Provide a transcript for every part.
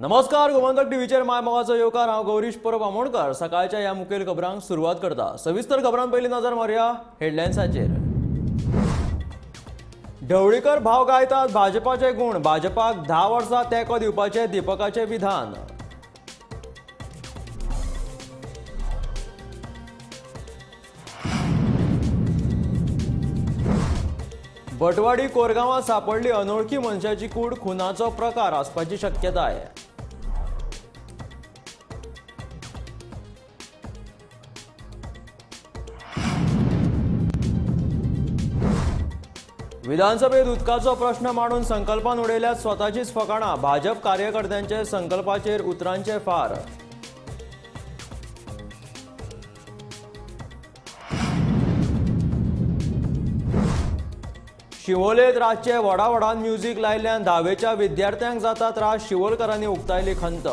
नमस्कार, गोमंतक टीव्हीचेर my मोगाचो येवकार. हांव गौरीश परब आमोणकर. सकाळच्या ह्या मुखेल खबरांक सुरवात करता. सविस्तर खबरां पयली नजर मारुया हेडलायन्साचेर. ढवळीकर भाव गायतात भाजपाचे गुण, भाजपाक 10 वर्सां तेंको दिवपाचें दीपकाचें विधान. भटवाडी कोरगांवांत सापडली अनोळखी मनशाची कूड, खुनाचो प्रकार आसपाची शक्यताय. विधानसभेत उदकाचो प्रश्न मांडून संकल्पान उडयल्यात स्वताचीच फकाणां, भाजप कार्यकर्त्यांचे संकल्पाचेर उतरांचे फार. शिवोलेत रातचे व्हडा व्हडान म्युझिक लायिल्ल्यान धावेच्या विद्यार्थ्यांक जाता त्रास, शिवोलकरांनी उक्तायली खंत.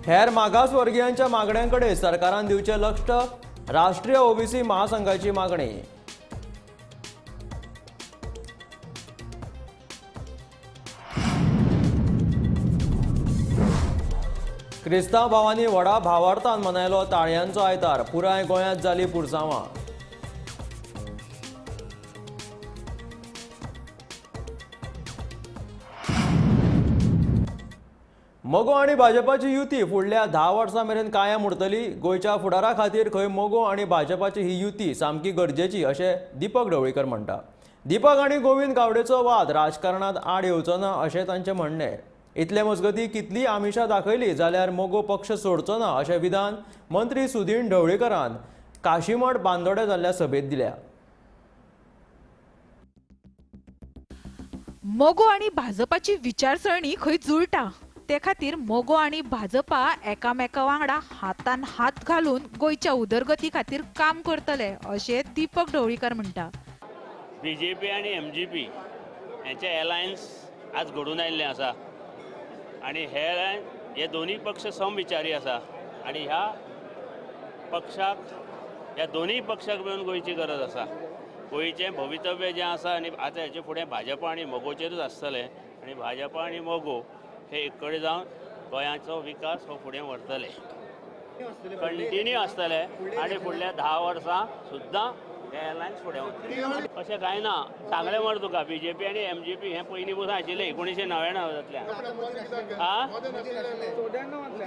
हेर मागासवर्गीयांच्या मागण्यांकडे सरकारान दिवचें लक्ष, राष्ट्रीय ओबीसी महासंघाची मागणी. क्रिस्तांव भावांनी व्हडा भावार्थान मनयलो ताळयांचो आयतार, पुराय गोंयांत जाली पुरसांवां. मगो आनी भाजपाची युती फुडल्या 10 वर्सां मेरेन कायम उरतली. गोंयच्या फुडारा खातीर खंय मगो आनी भाजपाची ही युती सामकी गरजेची अशें दीपक ढवळीकर म्हणटा. दीपक आनी गोविंद गावडेचो वाद राजकारणांत आड येवचो ना अशें तांचें म्हणणें. इतले मजगती कितली आमिषां दाखयली जाल्यार मगो पक्ष सोडचो ना अशें विधान मंत्री सुदीन ढवळीकरान काशीमठ बांदोड्या जाल्ल्या सभेंत दिल्या. मगो आनी भाजपाची विचारसरणी खंय जुळटा, ते खातीर मगो आनी भाजपा एकामेका वांगडा हातान हात घालून गोंयच्या उदरगती खातीर काम करतले अशें दीपक ढवळीकर म्हणटा. बीजेपी आनी एमजीपी हेंचे अलायन्स आज घडून आयिल्लें आसा आनी हे अलायन्स हे दोनूय पक्ष समविचारी आसा आनी ह्या पक्षाक ह्या दोनूय पक्षाक मेळून गोंयची गरज आसा. गोंयचें भवितव्य जें आसा आनी आतां हेचे फुडें भाजपा आनी मगोचेरूच आसतलें आनी भाजपा आनी मगो हे एक कडेन जावन गोंयाचो विकास हो फुडें व्हरतले, कंटिन्यू आसतले आनी फुडल्या 10 वर्सां सुद्दां हे अलायन्स फुडें वतले. अशें कांय ना, सांगलें मरे तुका, बीजेपी आनी एमजीपी हें पयलीं पसून आशिल्लें 1999तल्यान. आ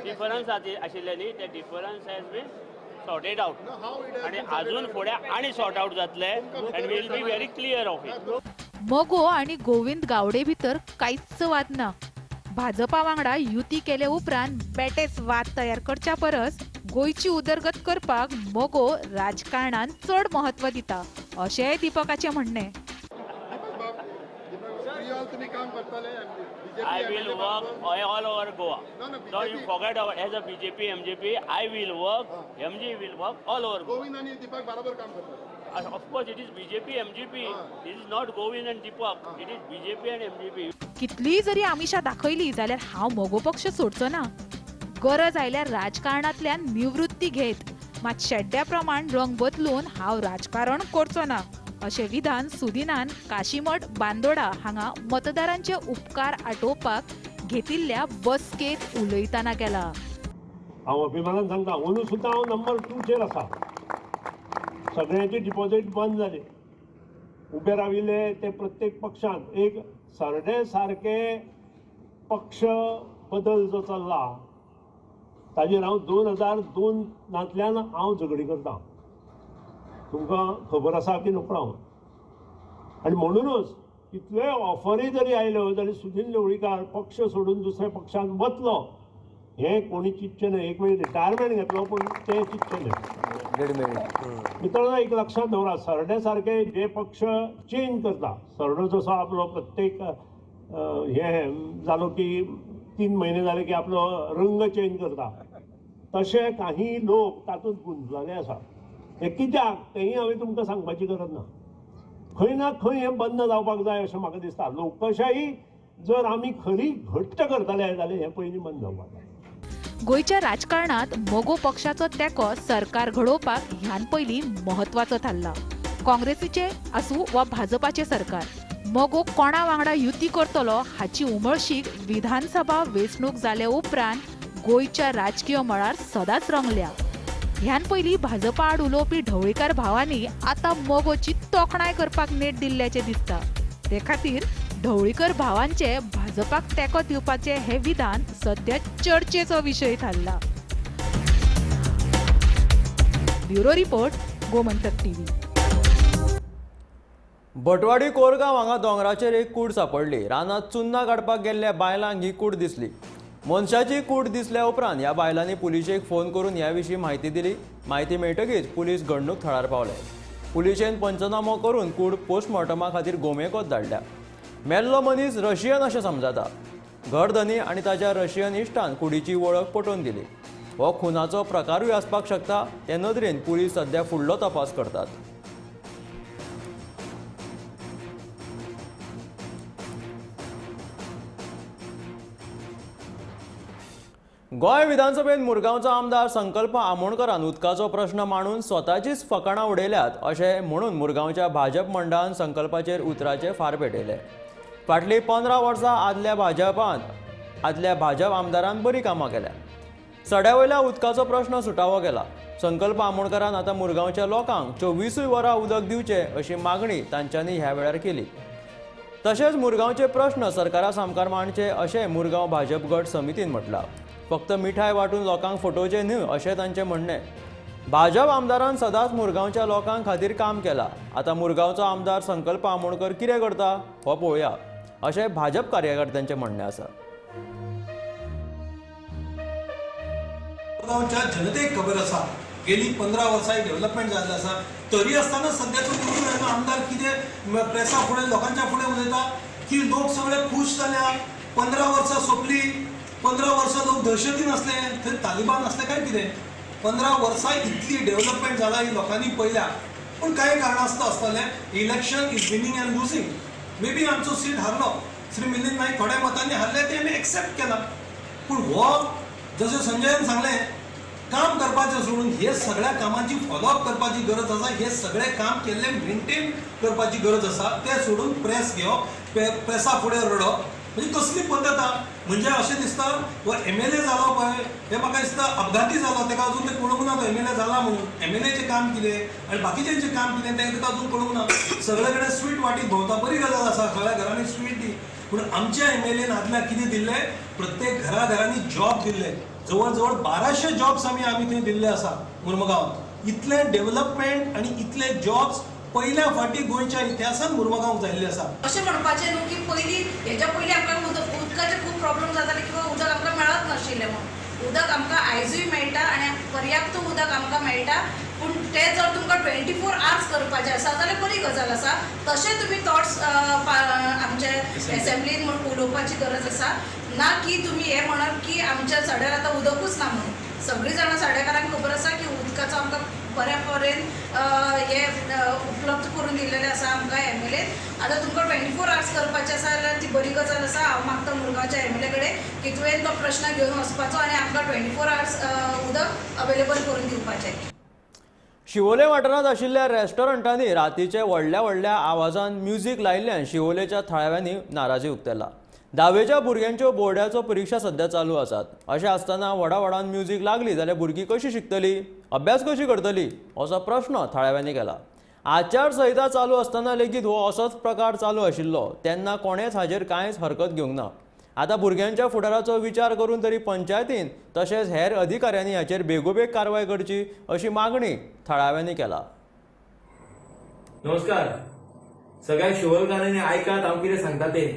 डिफरन्स आशिल्ले न्ही, ते difference has been sorted out आनी आजून फुडें आनी सॉर्ट आवट जातले and will be very clear of it. मगो आनी गोविंद गावडे भितर कांयच वाद ना. भाजपा वांगडा युती केले उपरांत बेटेच वाद तयार करच्या परस गोंयची उदरगत करपाक मगो राजकारणान चड महत्व दिता अशेंय दीपकाचें म्हणणें. I will work all over Goa. No, you forget about as a BJP, MJP. I will work, MG will work all over Goa. Govind आणि दीपक बराबर काम करतात. Of course, it is BJP, MJP. It is not Govind and Deepak. It is BJP and MJP. कितलीय जरी आमिषां दाखयली जाल्यार हांव मगो पक्ष सोडचो ना. गरज आयल्यार राजकारणांतल्यान निवृत्ती घेत, मात शेड्ड्या प्रमाण रंग बदलून हांव राजकारण करचो ना अशें विधान सुदिनान काशीमठ बांदोडा हांगा मतदारांचे उपकार आटोवपाक घेतिल्ल्या बसकेंत उलयतना केला. हांव अभिमानान सांगता, अंदू सुद्दां हांव नंबर 2चेर आसा. सगळ्यांची डिपॉझीट बंद जाली, उबे राविल्ले ते प्रत्येक पक्षांत एक सरडे सारके पक्ष बदल जो चल्ला ताजेर हांव 2002 हांव झगडी करता, तुमकां खबर आसा की नकळो हांव. आनी म्हणूनच कितल्योय ऑफरी जरी आयल्यो जाल्यार सुदीन ढवळीकार पक्ष सोडून दुसऱ्या पक्षांत वतलो हें कोणी चिंतचें न्हय. एक वेळ रिटायरमेंट घेतलो पूण तें चिंतचें न्हय. मित्रांनो, एक लक्षात दवरा, सरडे सारके जे पक्ष चेंज करता, सरडो जसो आपलो प्रत्येक हे जालो की 3 म्हयने जाले की आपलो रंग चेंज करता, तशे काही लोक तातूंत गुंतलेले आसा. हे कित्याक तेंय हांवें तुमकां सांगपाची गरज ना. खंय ना खंय हें बंद जावपाक जाय अशें म्हाका दिसता. लोकशाही जर आमी खरी घट्ट करतले जाल्यार हें पयलीं बंद जावपाक जाय. गोंयच्या राजकारणांत मगो पक्षाचो तेंको सरकार घडोवपाक ह्यान पयलीं म्हत्वाचो थारला. काँग्रेसीचे आसूं वा भाजपाचें सरकार, मगो कोणा वांगडा युती करतलो हाची उमळशीक विधानसभा वेंचणूक जाले उपरांत गोंयच्या राजकीय मळार सदांच रंगल्या. ह्यान पयलीं भाजपा आड उलोवपी ढवळीकार भावांनी आतां मगोची तोखणाय करपाक नेट दिल्ल्याचें दिसता. ते खातीर ढवळीकर भावांचे भाजपाक तेंको दिवपाचें हें विधान सद्या चर्चेचो विशय थारला. Bureau report, Gomantak TV. Bhatwadi Korgaon हांगा दोंगराचेर एक कूड सांपडली. रानांत चुन्नां काडपाक गेल्ल्या बायलांक ही कूड दिसली. मनशाची कूड दिसल्या उपरांत ह्या बायलांनी पुलिशेक फोन करून ह्या विशीं म्हायती दिली. म्हायती मेळटकीच पुलीस घडणूक थळार पावले. पुलिशेन पंचनामो करून कूड पोस्टमॉर्टमा खातीर गोमेकॉत धाडल्या. मेल्लो मनीस रशियन अशें समजता. घरधनी आनी ताच्या रशियन इश्टान कुडीची वळख पटोवन दिली. हो खुनाचो प्रकारूय आसपाक शकता. ते नदरेन पुलीस सध्या फुडलो तपास करतात. गोंय विधानसभेत मुरगांवचो आमदार संकल्प आमोणकरान उदकाचो प्रश्न मांडून स्वताचीच फकाणां उडयल्यात अशें म्हणून मुरगांवच्या भाजप मंडळान संकल्पाचेर उतराचे फार पेटयले. फाटलीं 15 वर्सां आदल्या भाजप आमदारान बरीं कामां केल्या. सड्या वयल्या उदकाचो प्रश्न सुटावो केला. संकल्प आमोणकरान आतां मुरगांवच्या लोकांक 24 वरां उदक दिवचें अशी मागणी तांच्यांनी ह्या वेळार केली. तशेंच मुरगांवचे प्रश्न सरकारा सामकार मांडचे अशें मुरगांव भाजप गट समितीन म्हटलां. फक्त मिठाय वांटून लोकांक फटोवचें न्हय अशें तांचें म्हणणें. भाजप आमदारान सदांच मुरगांवच्या लोकां खातीर काम केलां. आतां मुरगांवचो आमदार संकल्प आमोणकर कितें करता हो पळोवया अशें भाजप कार्यकर्त्यांचें म्हणणें आसा. मुरगांवच्या जनतेक खबर आसा गेली 15 वर्सां डेव्हलपमेंट जाल्लें आसा, तरी आसतना सद्याचो निवडून आयलो आमदार कितें प्रेसा फुडें लोकांच्या फुडें उलयता की लोक सगळे खूश जाल्या. 15 वर्सां सोंपली, 15 वर्सां लोक दहशतीन आसले, थंय तालिबान आसले काय कितें. 15 वर्सां इतली डेव्हलपमेंट जाला ही लोकांनी पळयल्या. पूण कांय कारणास्तव आसतलें, election is winning and losing. Maybe आमचो सीट हारलो, श्री मिलिंद नायक थोड्या मतांनी हारले, ते आमी एक्सेप्ट केला. पूण हो जशें संजयान सांगलें, काम करपाचें सोडून हे सगळ्या कामांची फॉलोअप करपाची गरज आसा, हे सगळें काम केल्लें मेंटेन करपाची गरज आसा. तें सोडून प्रेस घेवप, प्रेसा फुडें रडप म्हणजे कसली पद्दत आहा. म्हणजे अशें दिसता हो एमएलए जालो पळय, हे म्हाका दिसता अपघाती जालो, ताका अजून तें कळूंक ना तो एमएलए जाला म्हणून. एमएलएचें काम कितें आनी बाकीच्यांचें काम कितें तें ताका अजून कळूंक ना. सगळे कडेन स्वीट वांटीत भोंवता, बरी गजाल आसा, सगळ्या घरांनी स्वीट दी. पूण आमच्या एमएलएन आदल्या कितें दिल्लें, प्रत्येक घराघरांनी जॉब दिल्ले. जवळ जवळ 1200 जॉब्स आमी थंय दिल्ले आसा मुरमुगांवांत. इतलें डेव्हलपमेंट आनी इतले जॉब्स पयल्या फावटी गोंयच्या इतिहासांत मुरमुगांव जाल्ले आसा. अशें म्हणपाचें न्हू की पयलीं हेच्या पयलीं आमकां उदकाचे खूब प्रॉब्लम जाताले किंवा उदक आमकां मेळत नाशिल्लें म्हणून. उदक आमकां आयजूय मेळटा आनी पर्याप्त उदक आमकां मेळटा. पूण तें जर तुमकां 24 आवर्स करपाचें आसा जाल्यार बरी गजाल आसा. तशें तुमी थॉट्स आमचे एसेंब्लीन म्हूण उलोवपाची गरज आसा, ना की तुमी हें म्हणप की आमच्या सड्यार आतां उदकूच ना म्हणून. सगळीं जाणां सड्याकारांक खबर आसा की उदकाचो आमकां बऱ्या परेन हे उपलब्ध करून दिल्लेलें आसा आमकां एमएलए. आतां तुमकां 24 आवर्स करपाचें आसा जाल्यार ती बरी गजाल आसा. हांव मागता मुरगांवच्या एमएलए कडेन की तुवें तो प्रश्न घेवन वचपाचो आनी आमकां 24 आवर्स उदक अवेलेबल करून दिवपाचें. शिवोले वाठारांत आशिल्ल्या रेस्टॉरंटांनी रातीचे व्हडल्या व्हडल्या आवाजान म्युझीक लायिल्ल्यान शिवोलेच्या थळाव्यांनी नाराजी उक्तायला. धावेच्या भुरग्यांच्यो बोर्डाचो परिक्षा सध्या चालू आसात. अशें आसतना व्हडा व्हडान म्युझीक लागली जाल्यार भुरगीं कशी शिकतली, अभ्यास कशी करतली असो प्रश्न थळाव्यांनी केला. आचारसंहिता चालू आसतना लेगीत हो असोच प्रकार चालू आशिल्लो, तेन्ना कोणेच हाजेर कांयच हरकत घेवंक ना. आतां भुरग्यांच्या फुडाराचो विचार करून तरी पंचायतीन तशेंच हेर अधिकाऱ्यांनी हाचेर बेगोबेग कारवाय करची अशी मागणी थळाव्यांनी केला. नमस्कार सगळ्या शिवोलकारांनी आयकात हांव कितें सांगता ते.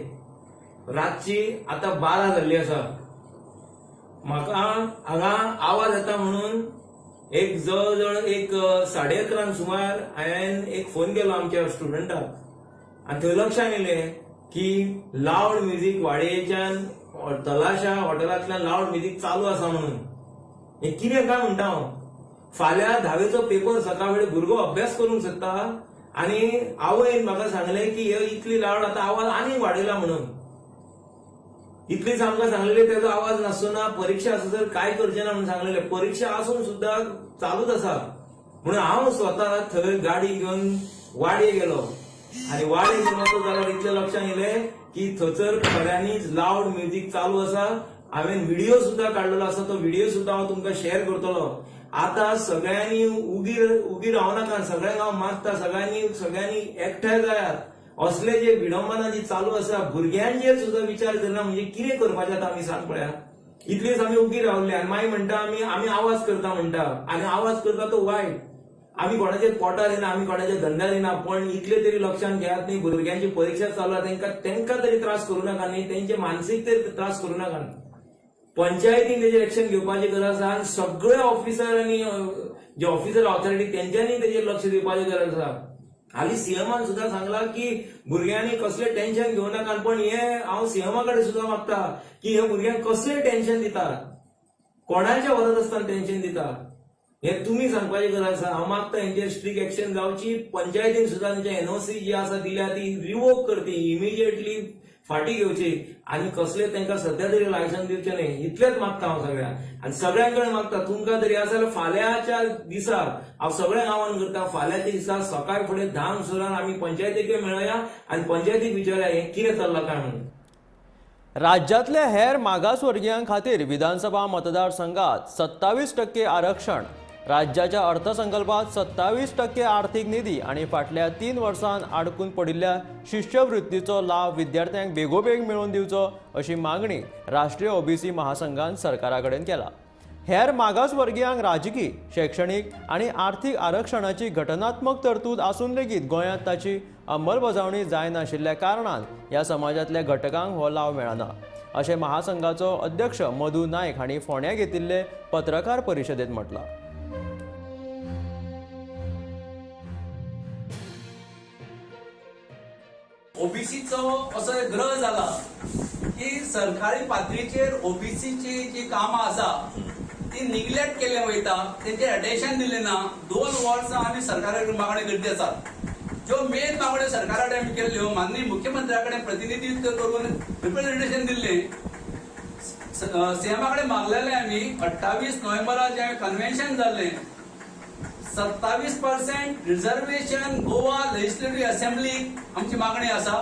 रातची आतां 12 जाल्ली आसा, म्हाका हांगा आवाज येता म्हणून एक जवळ जवळ एक 11:30 सुमार हांवें एक फोन केलो आमच्या स्टुडंटाक आनी थंय लक्षान येयलें की लावड म्युझीक वाडयेच्यान तलाशा हॉटेलांतल्यान लावड म्युझीक चालू आसा म्हणून. हें कितें काय म्हणटा हांव, फाल्यां धावेचो पेपर सकाळ फुडें भुरगो अभ्यास करूंक सोदता आनी आवयन म्हाका सांगलें की हे इतली लावड आतां आवाज आनीक वाडयला म्हणून. इतलीच आमकां सांगलेले तेजो आवाज नासतना परीक्षा आसा सर काय करचें ना म्हणून सांगलेले. परीक्षा आसून सुद्दां चालूच आसा. म्हणून हांव स्वता थंय गाडी घेवन वाडये गेलो आनी वाडये घेवन वचत जाल्यार इतलें लक्षांत येयलें की थंयसर खऱ्यांनीच लावड म्युजीक चालू आसा. हांवें व्हिडिओ सुद्दां काडलेलो आसा, तो व्हिडिओ सुद्दां हांव तुमकां शेअर करतलो. आता सगळ्यांनी उगी रावनाका, सगळ्यांक हांव मागता सगळ्यांनी एकठांय जायात. असले जे विडंबना जी चालू आसा भुरग्यांचेर सुद्दां विचार करना म्हणजे कितें करपाचें आतां आमी सांग पळया. इतलेच आमी उगी रावले आनी मागीर म्हणटा आमी आवाज करता म्हणटा आनी आवाज करता तो वायट. आमी कोणाचेर पोटार येना, आमी कोणाच्या धंद्यार येना, पण इतले तरी लक्षांत घेयात न्ही भुरग्यांची परीक्षा चालू आसा तेंकां तरी त्रास करूं नाका न्ही, तेंचे मानसीक तरी त्रास करूं नाका. पंचायतीन तेजेर एक्शन घेवपाची गरज आसा आनी सगळे ऑफिसर आनी जे ऑफिसर ऑथॉरिटी तेंच्यांनी तेजेर लक्ष दिवपाची गरज आसा. हालीं सीएमान सुद्दां सांगला की भुरग्यांनी कसलें टेन्शन घेवं नाका, पण हे हांव सीएमा कडेन सुद्दां मागता की हे भुरग्यांक कसलें टेन्शन दितात, कोणाच्या वरत आसतना टेन्शन दितात, हे तुमी सांगपाची गरज आसा. हांव मागता हेंचेर स्ट्रिक्ट एक्शन जावची. पंचायतीन सुद्दां तेंच्या एनओसी जी आसा दिल्या ती रिवोक करची, इमिजिएटली फाटी घेवची आनी कसले तांकां सद्या तरी लायसन्स दिवचें न्ही. इतलेंच मागता हांव सगळ्यांक आनी सगळ्यां कडेन मागता. तुमकां तरी आसा जाल्यार फाल्यांच्या दिसा हांव सगळ्यांक आव्हान करता, फाल्यांच्या दिसा सकाळ फुडें 10 सुरान आमी पंचायतीक मेळया आनी पंचायतीक विचारया हें कितें चल्लां काय म्हणून. राज्यांतल्या हेर मागासवर्गीयां खातीर विधानसभा मतदारसंघात 27% आरक्षण, राज्याच्या अर्थसंकल्पात 27% आर्थिक निधी आनी फाटल्या 3 वर्सांत आडकून पडिल्ल्या शिश्यवृत्तीचो लाभ विद्यार्थ्यांक बेगोबेग मेळोवन दिवचो अशी मागणी राष्ट्रीय ओबीसी महासंघान सरकारा कडेन केला. हेर मागासवर्गीयांक राजकी, शैक्षणीक आनी आर्थिक आरक्षणाची घटनात्मक तरतूद आसून लेगीत गोंयांत ताची अंमलबजावणी जायनाशिल्ल्या कारणान ह्या समाजांतल्या घटकांक हो लाव मेळना अशें महासंघाचो अध्यक्ष मधू नायक हांणी फोंड्यां घेतिल्ले पत्रकार परिशदेंत म्हटलां. ओबीसीचो असो एक ग्रह जाला की सरकारी पातळीचेर ओबीसीची जी कामां आसा ती निग्लेक्ट केल्ले वयता, तेंचेर अटेन्शन दिलें ना. 2 वर्सां आमी सरकारा कडेन मागण्यो करीत आसात. ज्यो मेन मागण्यो सरकारा कडेन आमी केल्ल्यो, माननीय मुख्यमंत्र्या कडेन प्रतिनिधित्व करून रिप्रेझेंटेशन दिल्लें, सीएमा कडेन मागलेलें आमी. 28 नोव्हेंबरा जें कन्व्हेन्शन जाल्लें, 27% रिझर्वेशन गोवा लेजिस्लेटिव्ह असेंब्लीक आमची मागणी आसा.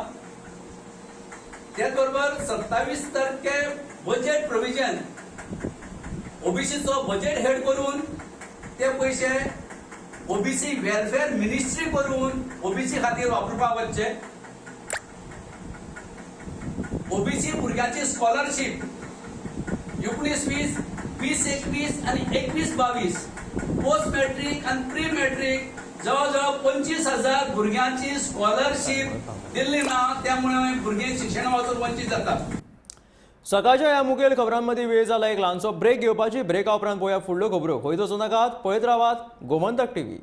त्याच बरोबर 27% बजेट प्रोविजन ओबीसीचो बजेट हेड करून ते पयशे ओबीसी वेलफेअर मिनिस्ट्री करून ओबीसी खातीर वापरपाक वचचे. ओबीसी भुरग्यांची स्कॉलरशीप 19-20, 20-21 आनी 21-22 पोस्ट मॅट्रीक आनी प्री मॅट्रीक जवळ जवळ 25,000 भुरग्यांची स्कॉलरशीप दिल्ली ना, त्यामुळे भुरगीं शिक्षणा वचून वंचीत जातात. सकाळच्या ह्या मुखेल खबरांमध्ये वेळ जाला एक ल्हानसो ब्रेक घेवपाची. ब्रेका उपरांत पळोवया फुडल्यो खबरो. खंयच वचूं नाकात, पळयत रावात गोमंतक टीव्ही.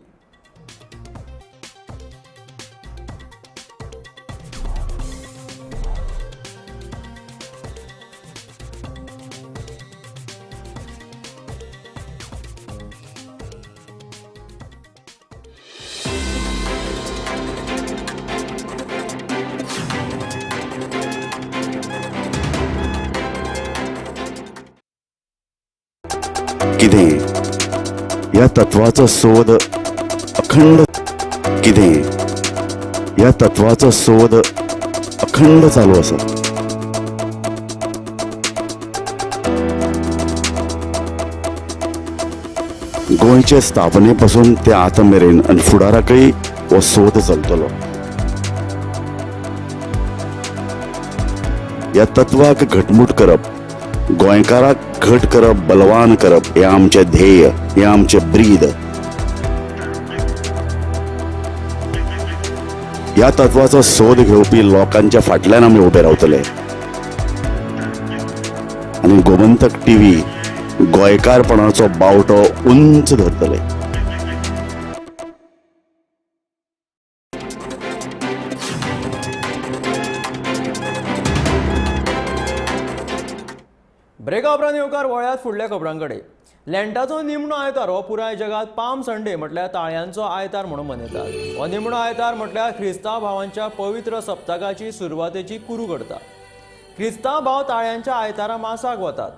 कितें ह्या तत्वाचो सोद अखंड, कितें ह्या तत्वाचो सोद अखंड चालू आसा. गोंयचे स्थापने पासून ते आतां मेरेन आनी फुडाराकय हो सोद चलतलो. ह्या तत्वाक घटमूट करप, गोंयकाराक घट करप, बलवान करप हे आमचे ध्येय, हे आमचे ब्रीद. ह्या तत्वाचो सोद घेवपी लोकांच्या फाटल्यान आमी उबे रावतले आनी गोमंतक टीव्ही गोंयकारपणाचो बावटो उंच धरतले. ब्रेका उपरांत येवकार वळ्यात फुडल्या खबरां कडेन. लँटाचो निमणो आयतार हो पुराय जगांत पाम संडे म्हटल्यार ताळयांचो आयतार म्हणून मनयतात. हो निमणो आयतार म्हटल्यार क्रिस्तांव भावांच्या पवित्र सप्तकाची सुरवातेची कुरू करता. क्रिस्तांव भाव ताळ्यांच्या आयतारा मासाक वतात.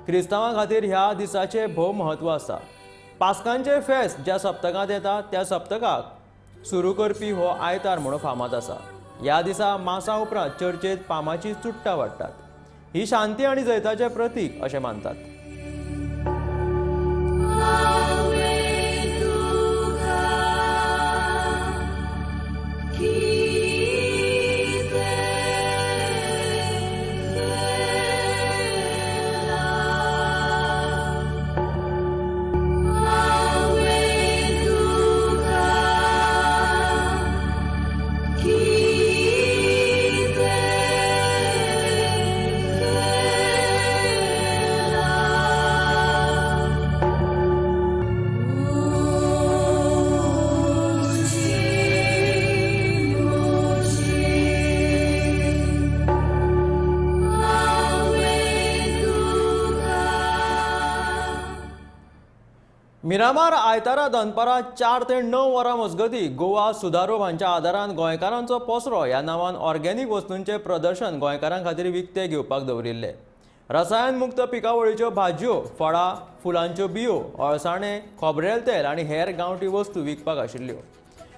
क्रिस्तांवां खातीर ह्या दिसाचें भोव म्हत्व आसा. पास्कांचें फेस्त ज्या सप्तकांत येता त्या सप्तकाक सुरू करपी हो आयतार म्हणून फामाद आसा. ह्या दिसा मासा उपरांत चर्चेत पामाची चुट्टां वाडटात. ही शांती आनी जैताचें प्रतीक अशें मानतात. मिरामार आयतारा दनपारां 4 ते 9 वरां मजगतीं गोवा सुदारोप हांच्या आदारान गोंयकारांचो पसरो ह्या नांवान ऑर्गेनीक वस्तूंचें प्रदर्शन गोंयकारां खातीर विकतें घेवपाक दवरिल्लें. रसायन मुक्त पिकावळीच्यो भाजयो, फळां, फुलांच्यो बियो, अळसाणे, खोबरेल तेल आनी हेर गांवठी वस्तू विकपाक आशिल्ल्यो.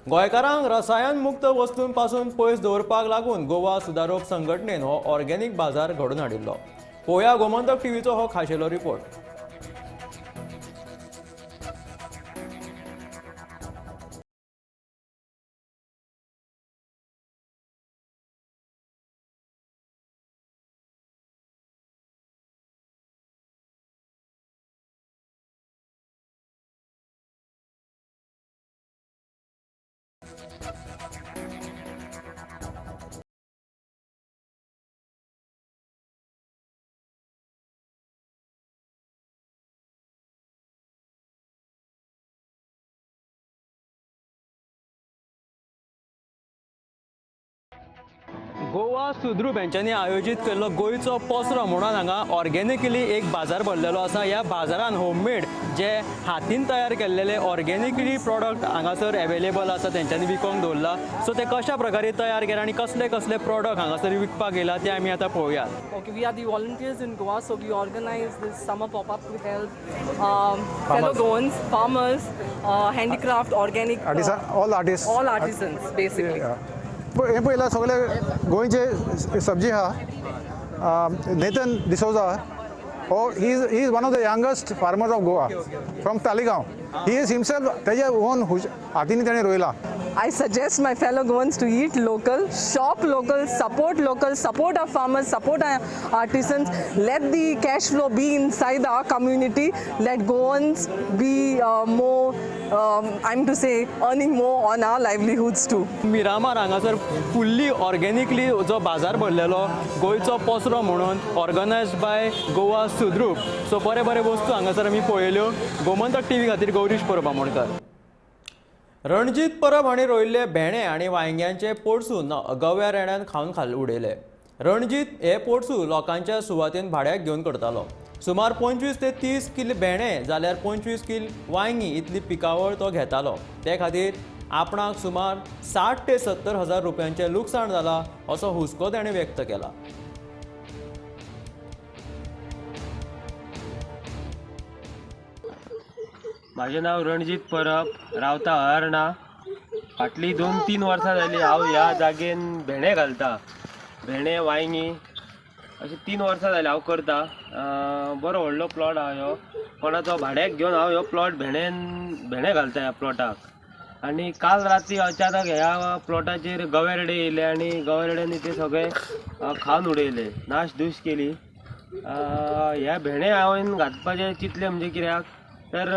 गोंयकारांक रसायन मुक्त वस्तूं पासून पयस दवरपाक लागून गोवा सुदारोप संघटनेन हो ऑर्गेनीक बाजार घडोवन हाडिल्लो. पळोवया गोमंतक टीव्हीचो हो खाशेलो रिपोर्ट. गोवा सुद्रूप यांच्यांनी आयोजीत केल्लो गोंयचो पसरो म्हणून हांगा ऑर्गेनिकली एक बाजार भरलेलो आसा. ह्या बाजारान होममेड जे हातीन तयार केल्लेले ऑर्गेनिकली प्रोडक्ट हांगासर एवेलेबल आसा, तेंच्यांनी विकोंक दवरला. सो ते कशा प्रकारे तयार केला आनी कसले कसले प्रोडक्ट हांगासर विकपाक येयला ते आमी आतां पळोवया. Okay, we are the volunteers in Goa, so we organize this summer pop-up to help fellow Goans, farmers, handicraft, organic, all artists, all artisans basically. Yeah. हे पयला सगळे गोंयचे सब्जी आहा. नेथन डिसोजा हो he is one of the youngest farmers of Goa from Taleigao. He is himself तेजे own हातींनी तेणें रोयला. I suggest my fellow Goans to eat local, shop local, support our farmers, support our artisans. Let the cash flow be inside our community. Let Goans be more, I'm to say, earning more on our livelihoods too. Miramar हांगासर फुल्ली organically जो बाजार भरलेलो गोंयचो पसरो म्हणून organised बाय Goa सुद्रूप. So बरे बरे वस्तू हांगासर आमी पळयल्यो. गोमंतक टीव्ही खातीर गौरीश परब आमोणकर. रणजीत परब हांणी रोयिल्ले भेंडे आनी वांयग्यांचे पोरसूं गव्या रेड्यान खावन खाल उडयले. रणजीत हे पोरसूं लोकांच्या सुवातेन भाड्याक घेवन करतालो. सुमार 25 ते 30 किल भेंडे जाल्यार 25 किल वांयगीं इतली पिकावळ तो घेतालो. ते खातीर आपणाक सुमार 60 ते 70 हजार रुपयांचें लुकसाण जालां असो हुस्को ताणें व्यक्त केला. म्हाजें नांव रणजीत परब, रावता हळर्णा. फाटलीं 2-3 वर्सां जालीं हांव ह्या जागेन भेंडे घालता. भेंडे, वांयगीं अशें 3 वर्सां जालीं हांव करता. बरो व्हडलो प्लॉट आहा ह्यो. कोणाचो भाड्याक घेवन हांव ह्यो प्लॉट भेंडे घालता ह्या प्लॉटाक. आनी काल राती अचानक ह्या प्लॉटाचेर गवेरडे येयले आनी गवेरड्यांनी ते सगळे खावन उडयले, नाश धूश केली. ह्या भेंडे हांवें घालपाचें चिंतलें म्हणजे कित्याक तर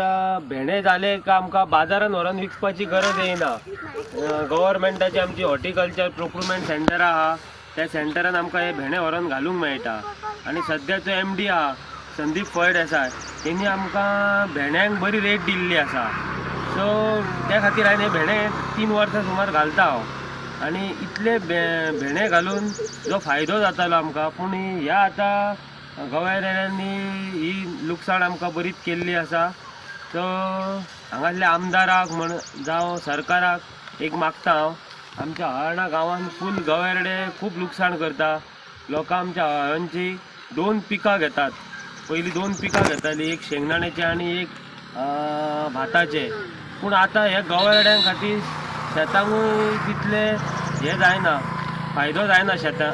भेंडे जाले काय आमकां बाजारान व्हरोन विकपाची गरज येयना. गव्हर्मेंटाची आमची हॉर्टिकल्चर प्रोक्युरमेंट सेंटर आहा, त्या सेंटरान आमकां हे भेंडे व्हरोन घालूंक मेळटा. आनी सद्याचो एमडी आहा संदीप फळदेसाय, तेणी आमकां भेंड्यांक बरी रेट दिल्ली आसा. सो त्या खातीर हांवें हे भेंडे 3 वर्सां सुमार घालता हांव. आनी इतले भेंडे घालून जो फायदो जातालो आमकां, पूण ह्या आतां गव्या रेड्यांनी ही लुकसाण आमकां बरीच केल्ली आसा. सो हांगासल्या आमदाराक म्हण जावं सरकाराक एक मागता हांव, आमच्या हळर्णा गांवांत फूल गवेरडे खूब लुकसाण करता. लोकां आमच्या हळदची 2 पिकां घेतात. पयलीं 2 पिकां घेतालीं, एक शेंगदाण्याचें आनी एक भाताचें. पूण आतां हे गवेड्यां खातीर शेतांकूय तितले हे जायना, फायदो जायना शेतां.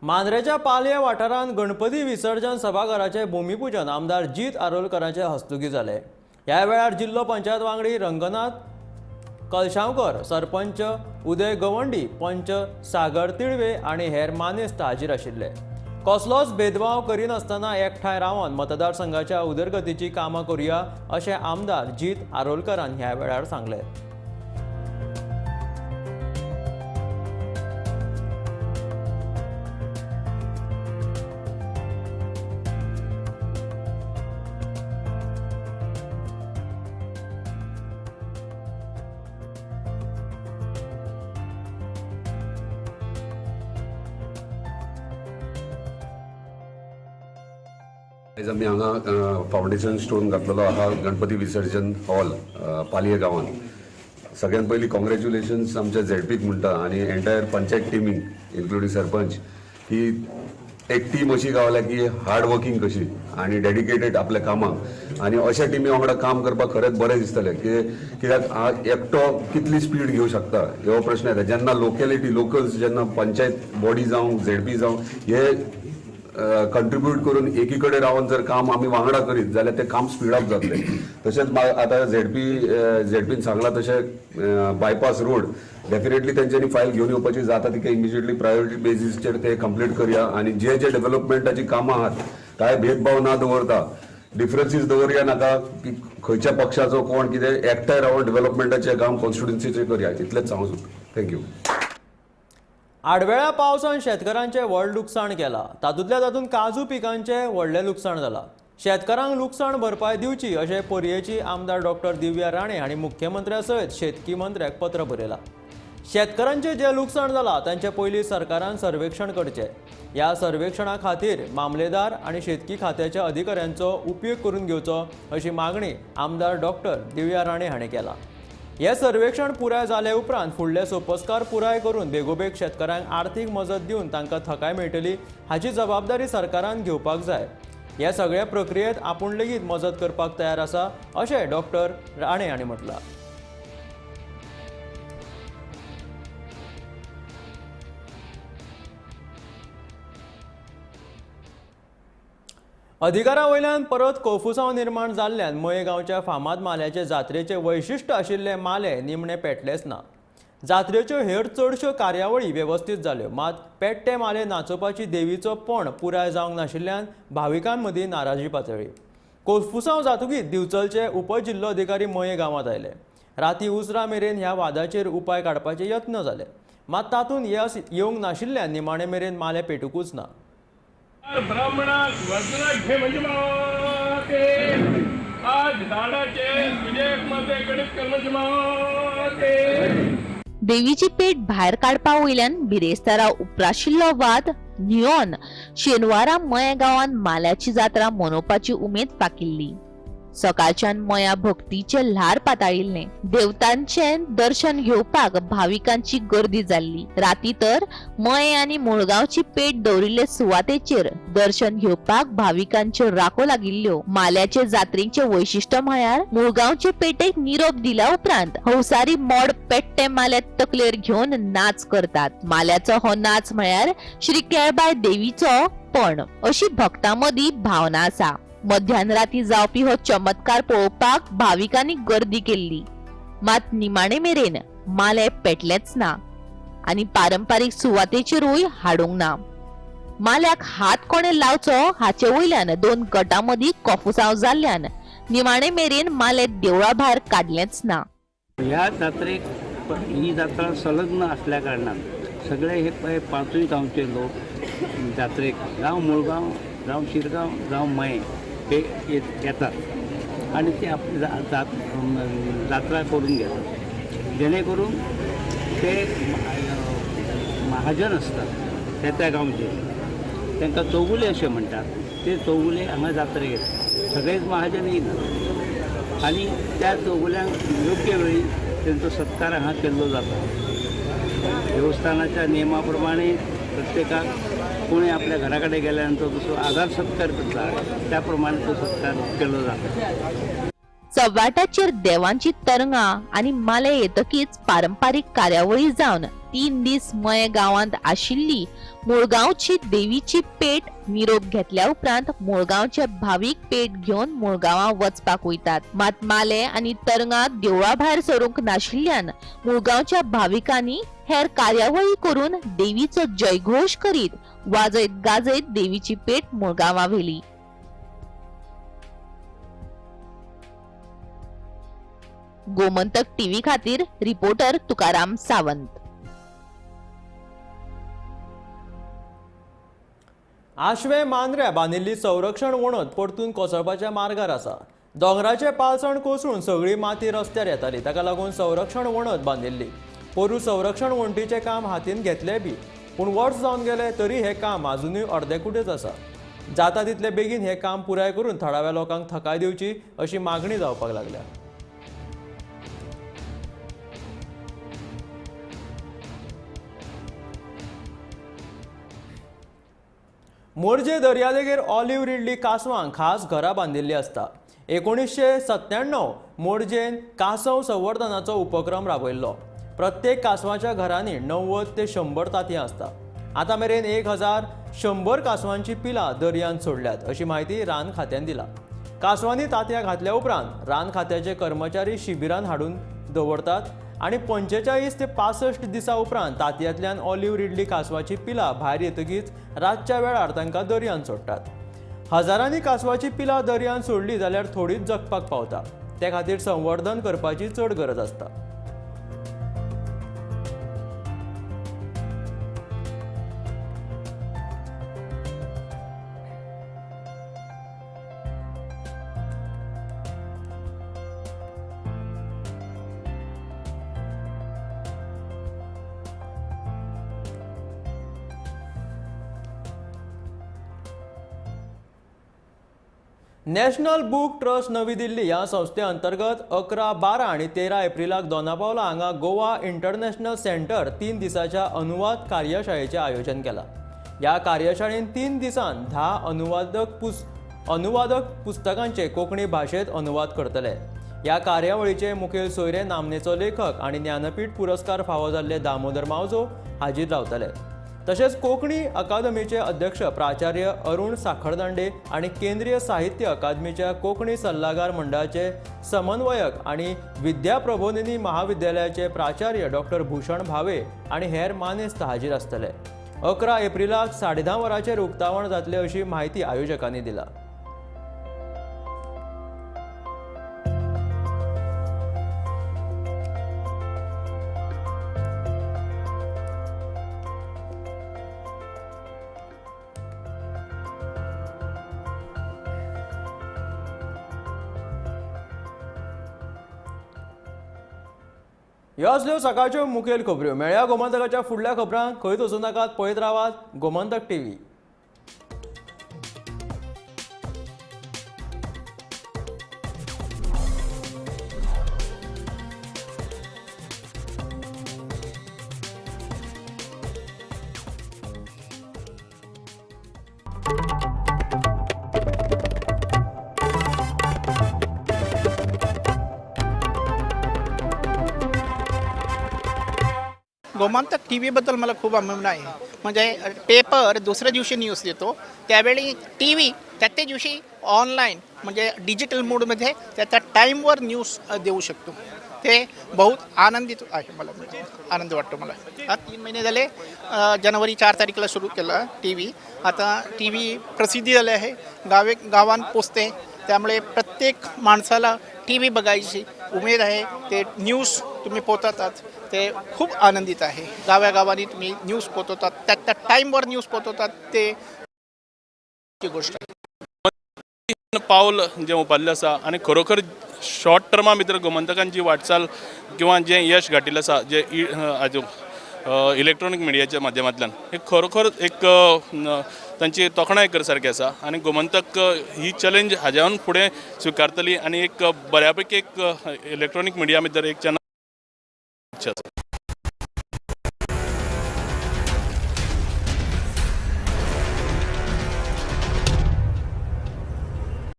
मांद्रेच्या पालये वाठारांत गणपती विसर्जन सभाघराचें भूमिपूजन आमदार जीत आरोलकरांचे हस्तुकीं जालें. ह्या वेळार जिल्लो पंचायत वांगडी रंगनाथ कलशांवकर, सरपंच उदय गवंडी, पंच सागर तिळवे आनी हेर मानेस्त हाजीर आशिल्ले. कसलोच भेदभाव करिनासतना एकठांय रावन मतदारसंघाच्या उदरगतीची कामां करुया अशें आमदार जीत आरोलकरान ह्या वेळार सांगलें. आयज आमी हांगा फावंडेशन स्टोन घातलेलो आहा गणपती विसर्जन हॉल पालये गांवांत. सगळ्यात पयलीं कॉंग्रेच्युलेशन्स आमच्या झेडपीक म्हणटा आनी एंटायर पंचायत टिमीक इन्क्लुडींग सरपंच की एक टीम अशी गावल्या की हार्ड वर्किंग कशी आनी डेडिकेटेड आपल्या कामाक आनी अशा टिमी वांगडा काम करपाक खरेंच बरें दिसतलें की कित्याक एकटो कितली स्पीड घेवं शकता हो प्रश्न येता. जेन्ना लोकेलिटी लोकल्स जेन्ना पंचायत बॉडी जावं झेडपी जावं हे कंट्रिब्यूट करून एकी कडेन रावन जर काम आमी वांगडा करीत जाल्यार तें काम स्पीड अप जातलें. तशेंच आतां झेडपीन सांगलां तशें बायपास रोड डेफिनेटली तेंच्यांनी फायल घेवन येवपाची जाता तिका इमिजिएटली प्रायोरिटी बेजीसचेर ते कंप्लीट करया आनी जे जे डेव्हलपमेंटाची कामां आहात काय भेदभाव ना दवरता डिफरन्सीस दवरया नाका की खंयच्या पक्षाचो कोण कितें एकठांय रावन डेव्हलपमेंटाचें काम कॉन्स्टिट्युन्सीचें करया इतलेंच हांव सोदतां. Thank you. आडवेळ्या पावसान शेतकारांचें व्हड लुकसाण केलां. तातूंतल्या तातूंत काजू पिकांचें व्हडलें लुकसाण जालां. शेतकारांक लुकसाण भरपाय दिवची अशें पर्येची आमदार डॉक्टर दिव्या राणे हांणी मुख्यमंत्र्या सयत शेतकी मंत्र्याक पत्र बरयलां. शेतकारांचें जें लुकसाण जालां तांचे पयलीं सरकारान सर्वेक्षण करचें. ह्या सर्वेक्षणा खातीर मामलेदार आनी शेतकी खात्याच्या अधिकाऱ्यांचो उपयोग करून घेवचो अशी मागणी आमदार डॉक्टर दिव्या राणे हांणी केला. हे सर्वेक्षण पुराय जाले उपरांत फुडले सोपस्कार पुराय करून बेगोबेग शेतकारांक आर्थीक मजत दिवन तांकां थकाय मेळटली हाची जबाबदारी सरकारान घेवपाक जाय. ह्या सगळ्या प्रक्रियेत आपूण लेगीत मजत करपाक तयार आसा अशें डॉक्टर राणे हांणी म्हटलां. अधिकारा वयल्यान परत कोफुसांव निर्माण जाल्ल्यान मये गांवच्या फामाद माल्याचे जात्रेचे वैशिश्ट आशिल्ले माले निमणे पेटलेच ना. जात्रेच्यो हेर चडश्यो कार्यावळी वेवस्थीत जाल्यो, मात पेट्टे माले नाचोवपाची देवीचो पण पुराय जावंक नाशिल्ल्यान भाविकां मदीं नाराजी पातळ्ळी. कोफुसांव जातकीच दिवचलचे उपजिल्लोधिकारी मये गांवांत आयले. राती उसरां मेरेन ह्या वादाचेर उपाय काडपाचे यत्न जाले, मात तातूंत येस येवंक नाशिल्ल्यान निमाणे मेरेन माले पेटुकूच ना. ब्राह्मणाक वज्राक घे म्हणजे माते आज झाडाचे तुझे मध्ये गणित कर्मचे माते. देवीची पेट भायर काडपा वयल्यान बिरेस्तारा उप्राशिल्लो वाद न्हियोन शेनवारा मये गांवांत माल्याची जात्रा मनोवपाची उमेद फाकिल्ली. सकाळच्यान मया भक्तीचे ल्हार पाताळिल्लें. देवतांचें दर्शन घेवपाक भाविकांची गर्दी जाल्ली. राती तर मये आनी मुळगांवची पेट दवरिल्ले सुवातेचेर दर्शन घेवपाक भाविकांच्यो रांको लागिल्ल्यो. माल्याचे जात्रेचें वैशिश्ट म्हळ्यार मुळगांवचे पेटेक निरोप दिल्या उपरांत हंसारी मोड पेट्टे माल्या तकलेर घेवन नाच करतात. माल्याचो हो नाच म्हळ्यार श्री केळबाय देवीचो पण अशी भक्तां मदीं भावना आसा. मध्यान राती जावपी हो चमत्कार पळोवपाक भाविकांनी गर्दी केल्ली, मात निमाणे मेरेन माले पेटलेच ना आनी पारंपारीक सुवातेचेरूय हाडूंक ना. माल्याक हात कोणे लावचो हाचे वयल्यान दोन गटां मदीं कोफुसांव जाल्ल्यान निमाणे मेरेन माले देवळा भायर काडलेंच ना. ह्या जात्रेक ही जात्रा संलग्न आसल्या कारणान सगळे हे पांचूय गांवचे लोक जात्रेक जावं मुळगांव जावं शिरगांव जावं मये हे येतात आनी ते आपली जात्रा करून घेतात, जेणे करून ते महाजन आसतात त्या त्या गांवचे, तांकां चौगुले अशें म्हणटात. ते चौगुले हांगा जात्रेक येतात, सगळेच महाजन येयनात आनी त्या चौगुल्यांक योग्य वेळी तेंचो सत्कार हांगा केल्लो जाता. देवस्थानाच्या नियमा प्रमाणे प्रत्येकाक कोणी आपल्या घरा कडेन गेल्यानंतर जसो आदर सत्कार करता त्या प्रमाणे तो सत्कार केलो जाता. चव्हाट्याचेर देवांची तरंगां आनी माले येतकीच पारंपारीक कार्यावळी जावन 3 दीस मये गांवांत आशिल्ली मुळगांवची देवीची पेट निरोप घेतल्या उपरांत मुळगांवचे भावीक पेट घेवन मुळगांवां वचपाक वयतात. मात माले आनी तरंगां देवळा भायर सरूंक नाशिल्ल्यान मुळगांवच्या भाविकांनी हेर कार्यावळी करून देवीचो जयघोश करीत वाजयत गाजयत देवीची पेट मुळगांवां व्हेली. गोमंतक टीव्ही खातीर रिपोर्टर तुकाराम सावंत. आश्वे मांद्र्या बांदिल्ली संरक्षण वणत परतून कोसळपाच्या मार्गार आसा. दोंगराचे पालसण कोसळून सगळी माती रस्त्यार येताली, ताका लागून संरक्षण वणत बांदिल्ली. पोरू संरक्षण वणटीचें काम हातीन घेतलें बी, पूण वर्स जावन गेले तरी हें काम आजुनूय अर्देकुटेच आसा. जाता तितले बेगीन हें काम पुराय करून थळाव्या लोकांक थकाय दिवची अशी मागणी जावपाक लागल्या. मोरजे दर्यादेगेर ऑलिव्ह रिडली कांसवांक खास घरां बांदिल्लीं आसता. 1997 मोरजेन कांसव संवर्धनाचो उपक्रम राबयल्लो. प्रत्येक कांसवाच्या घरांनी 90 ते 100 तांतयां आसता. आतां मेरेन 1100 कांसवांची पिलां दर्यांत सोडल्यात अशी म्हायती रान खात्यान दिला. कांसवांनी तांतयां घातल्या उपरांत रान खात्याचे कर्मचारी शिबिरान हाडून दवरतात आनी 45 ते 65 दिसां उपरांत तांतयांतल्यान ऑलिव्ह रिडली कांसवाची पिलां भायर येतकीच रातच्या वेळार तांकां दर्यांत सोडटात. हजारांनी कांसवाची पिलां दर्यांत सोडली जाल्यार थोडीच जगपाक पावता. ते खातीर संवर्धन करपाची चड गरज आसता. नॅशनल बूक ट्रस्ट नवी दिल्ली ह्या संस्थे अंतर्गत 11, 12 आनी 13 एप्रिलाक दोनापावला हांगा गोवा इंटरनॅशनल सेंटर 3 दिसाच्या अनुवाद कार्यशाळेचें आयोजन केलां. ह्या कार्यशाळेन 3 दिसांत 10 अनुवादक पुस्तकांचे कोंकणी भाशेंत अनुवाद करतले. ह्या कार्यावळीचे मुखेल सोयरे नामनेचो लेखक आनी ज्ञानपीठ पुरस्कार फावो जाल्ले दामोदर मावजो हाजीर रावतले. तशेंच कोंकणी अकादमीचे अध्यक्ष प्राचार्य अरुण साखरदांडे आनी केंद्रीय साहित्य अकादमीच्या कोंकणी सल्लागार मंडळाचे समन्वयक आनी विद्याप्रबोधिनी महाविद्यालयाचे प्राचार्य डॉक्टर भूषण भावे आनी हेर मानेस्त हाजीर आसतले. 11 एप्रिलाक 10:30 वरांचेर उक्तावण जातलें अशी म्हायती आयोजकांनी दिला. ह्यो आसल्यो सकाळच्यो मुखेल खबऱ्यो. मेळया गोमंतकाच्या फुडल्या खबरांक. खंयच वचूं नाकात, पळयत रावात गोमंतक टीव्ही. गोमंतक टी व्हीबद्दल मला खूप अभिमान आहे. म्हणजे पेपर दुसऱ्या दिवशी न्यूज देतो, त्यावेळी टी व्ही त्या त्या दिवशी ऑनलाईन म्हणजे डिजिटल मोडमध्ये त्या त्या टाईमवर न्यूज देऊ शकतो. ते बहुत आनंदित आहे, मला आनंद वाटतो. मला आता 3 महिने झाले, जानेवारी 4 तारीखला सुरू केलं टी व्ही. आता टी व्ही प्रसिद्धी झाली आहे, गावांत पोचते, त्यामुळे प्रत्येक माणसाला टी व्ही बघायची उमेद आहे. ते न्यूज तुम्ही पोचवतात, ते खूप आनंदित आहे. गावागावांनी तुम्ही न्यूज पोचवतात, त्या त्या टाईमवर न्यूज पोचवतात, ते गोष्ट पावल जें उबारलें आसा आनी खरोखर शॉर्ट टर्मा भितर गोमंतकान जी वाटचाल किंवा जें यश गाठिल्लें आसा जें इलेक्ट्रॉनीक मिडियाच्या माध्यमांतल्यान हें खरोखर एक तांची तोखणाय करसारकी आसा आनी गोमंतक ही चॅलेंज हाज्यान फुडें स्विकारतली आनी एक बऱ्या पैकी एक इलेक्ट्रॉनीक मिडिया भितर एक चॅनल